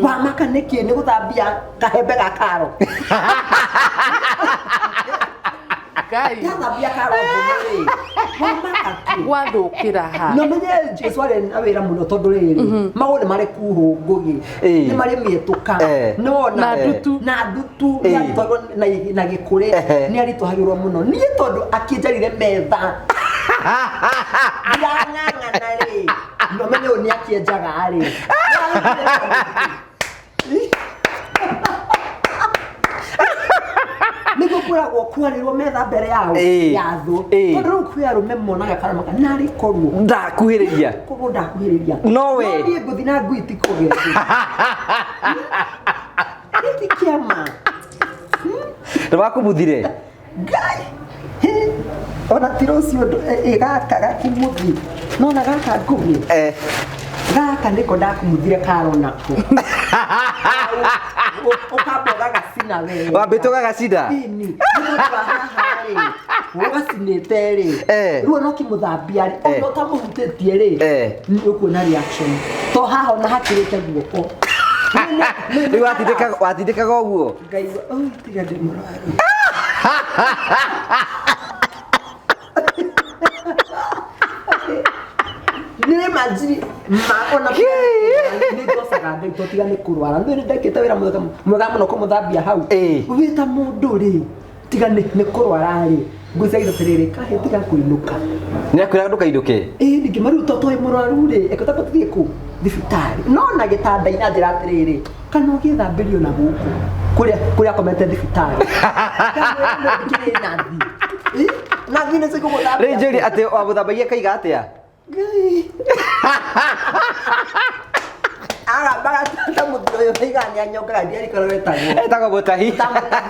Wamaka nĩkĩ nĩ gũthambia kahembe ga karo? Ngai. Ndathambia karo ngũmĩ rĩ, wamaka kĩ? Gwathũkĩra ha? No menye Jesu arĩ na wĩra mũno tondũ rĩrĩ magũrũ nĩ marĩ kuhũ ngũgĩ, nĩ marĩ mĩtũka, nĩwona Na ndutu. Na ndutu, nĩ aritũhagĩrwo na gĩkũrĩ, nĩ aritũhagĩrwo mũno. Niĩ tondũ akĩnjarire metha ndirang'ang'ana rĩ, no menye ũyũ nĩ akĩenjaga rĩ. Nĩguo kwĩragwo kwarĩrwo metha mbere yao ya thũ, tondũ rĩu kwĩ arũme monaga kana maka narĩ korwo Ndakuhĩrĩria. Korwo ndakuhĩrĩria. No we. No niĩ ngũthiĩ na ngui ti kũgĩa gĩti kĩama. Nĩwakumuthire? Ngai. Hĩ, ona ti rũciũ gaka gakumuthi nona gaka ngũgĩ. Gaka nĩko ndakumuthire karo nako ũkamba ũgagacina wega. Wambĩte ũgagacina? Ĩni, nĩ tondũ wa haha rĩ, ũgacinĩte rĩ, rĩu ona ũkĩmũthambia rĩ, ona ũtamũhutĩtie rĩ, nĩ ũkuona reaction to haha ona hakĩrĩte guoko. Rĩu watindĩkaga ũguo? Ngaigua, "Oh, tiga ndĩ mũrwaru." Nĩ manjiri ma ona nĩ ngocaga Ngai to tiga nĩ kũrwara. Nĩ ndekĩte wĩra mwega mwega mũno kũmũthambia hau. Wĩ ta mũndũ rĩ, tiga nĩ kũrwara rĩ, ngwĩciria atĩrĩrĩ, kahĩ tiga kũinũka. Nĩ akwĩraga ndũkainũke? Ĩĩ, ningĩ marĩu to tũĩ mũrwaru rĩ, eke ta tũthiĩ kũ thibitarĩ. No na gĩtanda-inĩ anjĩra atĩrĩrĩ, kana ũgĩthambĩrio na gũkũ kũrĩa kũrĩa akomete thibitarĩ. Ndamwĩra no ndikĩrĩ nathi. Ĩ, nathi nĩ cigũgũthambia. Rĩu njũrie atĩ wamũthambagia kaiga atĩa? Ngai. Agambaga ta mũthuri ũyũ waiga nĩ anyongaga ndiarikana wetagwo. Etagwo Mũtahi. Ta Mũtahi.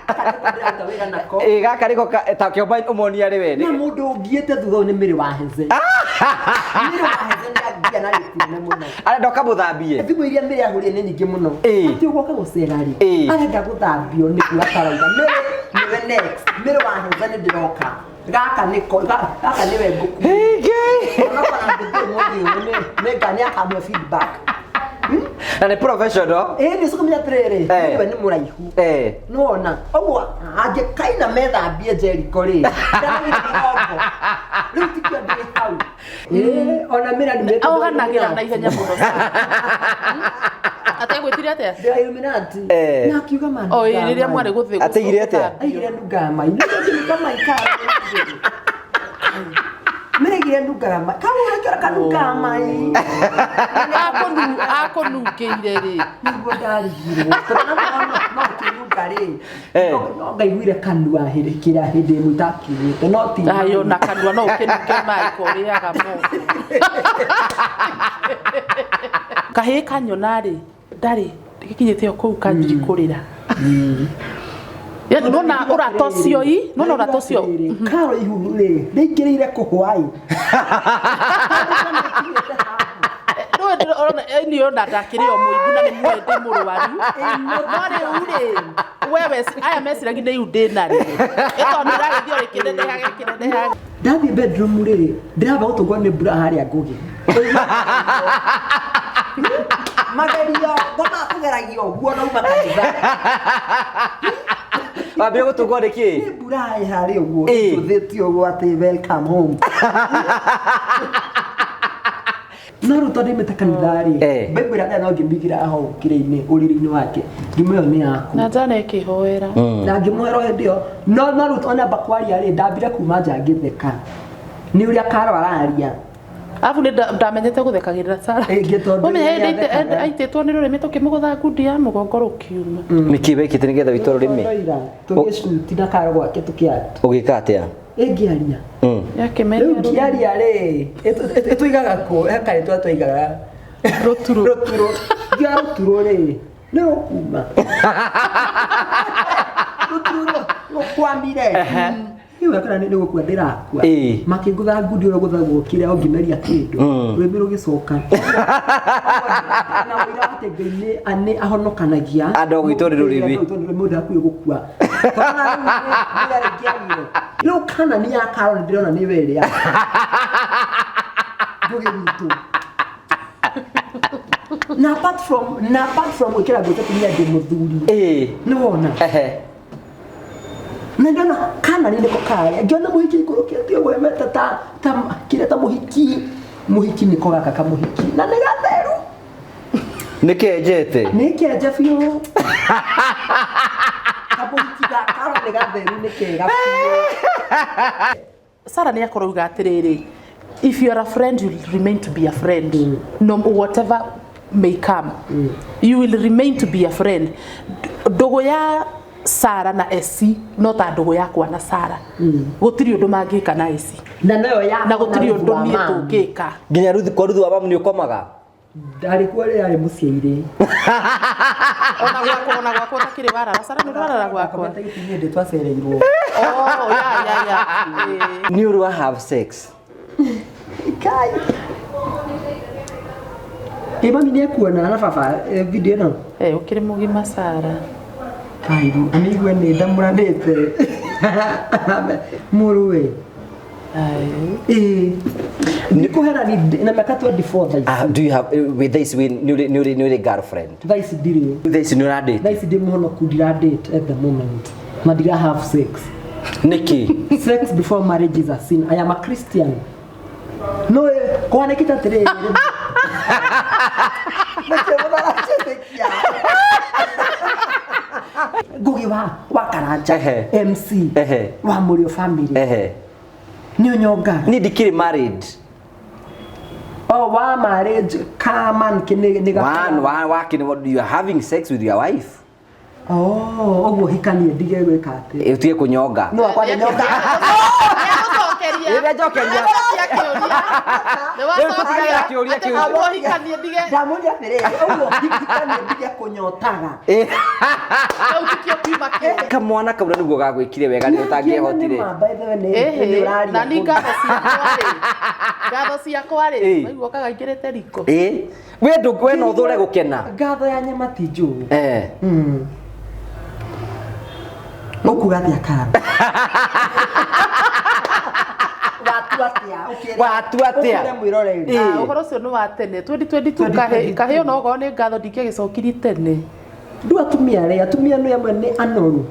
Gaka nĩko ndĩraruta wĩra nako. Ĩ, gaka nĩko ta kĩomba ũmonia rĩ we. Na mũndũ ũngiĩte thutha ũyũ nĩ Mĩrĩ wa Heze. Mĩrĩ wa Heze nĩ angia na rĩtune mũno. Arenda ũkamũthambie. Thimũ iria Mĩrĩ ahũrire nĩ nyingĩ mũno. Atĩ ũgoka gũcera rĩ. Arenda gũthambio nĩ kuga tarauga. Mĩrĩ nĩwe next. Mĩrĩ wa Heze nĩ ndĩroka. Gaka nĩko gaka nĩwe ngũkũ. Hey, Ngai. Onokorwo ngũkũ ũmũthĩ ũyũ nĩ nĩ nĩ akamwe feedback. Na nĩ professional. Ĩĩ nĩ ũkũmenya atĩrĩrĩ, nĩwe nĩ mũraihu. Nĩwona ũguo angĩkaina methambie Jericho rĩ, ndaraigua mũgongo. Rĩu tikio ndĩ hau. Ĩĩ, ona mĩra nĩ Ohanagĩra na ihenya mũno. Ategwĩtire atĩa? Ndĩra Illuminati. Na akiuga ma. O ĩ, rĩrĩa mwarĩ gũthĩ. Ateigire atĩa? Aigire nungaga mai. Nĩ nungaga mai ka. Mĩraigire nungaga mai. Kau ũrakĩora kanungaga mai. Akũnungĩire rĩ. Nĩguo ndarigirwo. Tondũ no ũkĩnunga rĩ. No ngaiguire kanua hĩndĩ kĩrĩa hĩndĩ ĩmwe itakiugĩte no ti. Ayo na kanua no ũkĩnunge mai korĩaga mo. Kahĩĩ kanyona rĩ, ndarĩ gĩkinyĩte o kũu kanjiri kũrĩra. Yaani nona ũrata ũcio i, nona ũrata ũcio. Karo ihu rĩ, rĩingĩrĩire kũhwa ĩ. Niĩ ona ndakĩrĩ o mũimbu na nĩ muoĩ ndĩ mũrwaru. No rĩu rĩ, wewe aya meciragia nĩ ihu ndĩ narĩo. Ĩ tondũ rĩragĩthiĩ o rĩkĩnenehaga rĩkĩnenehaga. Ndathiĩ bedroom rĩ, ndĩramba gũtũngwo nĩ mbura harĩa ngũgĩ. Magerio, ngoma kũgeragio ũguo na uma kanitha. Wambire gũtũngwo nĩ kĩ? Nĩ mbura ĩ harĩa ũguo, ĩtũthĩtie ũguo atĩ welcome home. No rĩu tondũ imĩte kanitha rĩ, Bible ĩrĩa no ngĩmĩigĩra hau kĩrĩ-inĩ, ũrĩrĩ-inĩ wake, ngĩmwĩra ĩyo nĩ yaku. Na njana ĩkĩhoera. Na ngĩmwĩra o hĩndĩ ĩyo, no rĩu ona amba kwaria rĩ, ndambire kuma nja ngĩtheka. Nĩ ũrĩa Karo araria. Arabu nĩ ndamenyete gũthekagĩrĩra Sarah. Ĩngĩ tondũ Ũmenye nĩ hĩndĩ athekaga. aitĩtwo nĩ rũrĩmĩ tũkĩmũgũtha ngundi ya mũgongo rũkiuma. Nĩkĩ wekĩte nĩgetha wĩitwo rũrĩmĩ? Tondũ tũgĩcuti na Karo gwake tũkĩaria. Ũgĩka atĩa? Ĩngĩaria. Yakĩmeria Rĩu ngĩaria rĩ, ĩtũigaga kũ? He karĩtwa twaigaga. Rũturo. Rũturo. Ngia rũturo rĩ, nĩ rũkuma. Rũturo rũkwamire. Rĩu akana nĩ gũkua ndĩrakua. Makĩngũtha ngundi ũrĩa ũgũthagwo kĩrĩa ũngĩmeria kĩndũ. Rũrĩmĩ rũgĩcoka. Na ũira wa atĩ Ngai nĩ ahonokanagia. Andũ a gũitwo nĩ rũrĩmĩ. Andũ a gũitwo nĩ rũrĩmĩ, mũndũ akuĩ gũkua. Rĩu kana nĩ ya Karo nĩ ndĩrona nĩ we ĩrĩa. Ngũgĩ witũ. Na apart from gwĩkĩra nguo cia atumia ndĩ mũthuri. Ĩĩ. Nĩ wona? Ehe. Na ndona kana nĩ nĩko karĩa ngĩona mũhiki ikũrũkĩte ũguo emete ta kĩrĩa ta mũhiki mũhiki nĩko gaka kamũhiki na nĩ gatheru. Nĩ kenjete. Nĩ kĩenje biũ, kamũhiki gaka nĩ gatheru, nĩ kega biũ. Sara nĩ akorwo uga atĩrĩrĩ, if you are a friend, you will remain to be a friend, no whatever may come, you will remain to be a friend. Ndũgũ ya Sara na SC no ta ndũgũ yakwa na Sara, gũtirĩ ũndũ mangĩka na SC. Na noyo ya Na gũtirĩ ũndũ niĩ tũngĩka. Nginya Ruthi, kwa Ruthi wa mamu nĩ ũkomaga? Ndarĩ kuo rĩrĩa arĩ mũciĩ-irĩ. Ona gwakwa ũtakĩrĩ warara. Sara, nĩ ũrarara gwakwa? Komete gĩtinĩ ndĩ twacereirwo. Oh, ya. Ĩĩ. Nĩ ũrĩ wa have sex? Kai. Ĩ mami nĩ ekuona na baba video ĩno? Eh, ũkĩrĩ mũgima, Sara. Kai, nĩigue nĩ ndamũranĩte mũrũwe. Ai. Ĩĩ ndikũherani na mĩaka 24 thaa ici. Ah, do you have with this we nĩ ũrĩ girlfriend? Thaa ici ndirĩ. Thaa ici nĩ ũradate? Thaa ici ndĩ mũhonoku, ndira date at the moment na ndira have sex. Nĩkĩ? Sex before marriage is a sin. I am a Christian. No kwanĩkĩte atĩrĩrĩ, nĩkĩ mũtaraciĩtĩkia Ngugi wa Karanja? Ehe. MC Ehe. wa Mũrĩo family. Ehe. Nĩ ũnyongaga? Niĩ ndikĩrĩ married. Oh, wa marriage kaman nĩ One wa wake you are having sex with your wife. Oh, ũguo hikanie ndige gwĩka atĩ? Ĩ, ũtige kũnyonga. No akwa nĩ nyonga. Nĩegũcokeria. Rĩrĩa njokeria. Rĩu tũtigagĩra kĩũria kĩu. Hikanie ndige. Ndamũria atĩrĩrĩ, ũguo hikanie ndige kũnyotaga? Ĩ. Kau tikio kiuma kĩũria. Kamwana kau na nĩguo gagwĩkire wega nĩ ũtangĩehotire. By the way, nĩ Ĩhĩ, nĩ ũraria. Na ni ngatho ciakwa rĩ, ngatho ciakwa rĩ, Ĩ. maigua kagaingĩrĩte riko. Ĩ, we ndũ we no ũthũre gũkena. Ngatho ya nyama ti njũru. Eh. Ũkuga atĩa karo? Watua atĩa? Watua atĩa? Ũkĩre mwĩroreri. Ĩ. Ah, ũhoro ũcio nĩ wa tene 2022. Kahĩ ona okorwo nĩ ngatho ndingĩagĩcokirie tene. Ndu atumia rĩ, atumia nĩ amwe nĩ anoru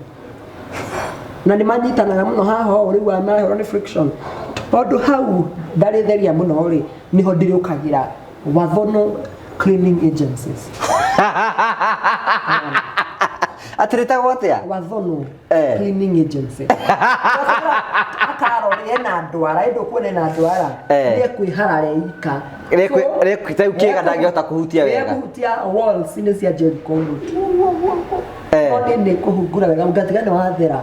na nĩ manyitanaga mũno haha ũũ rĩu marahũrwo nĩ friction, tondũ hau ndarĩtheria mũno rĩ, nĩho ndĩrĩũkagĩra Wathono cleaning agencies. Atĩ rĩtagwo atĩa? Wathono Eh. cleaning agency. Akarora ena ndwara ĩndũ kuona ena ndwara. Eh. Nĩ ekwĩhara reika. Rĩu kĩga ndangĩhota kũhutia wega. Kũhutia walls nĩ cia Jericho ũguo. Eh. No nĩ kũhungura wega ngatiga nĩ wathera.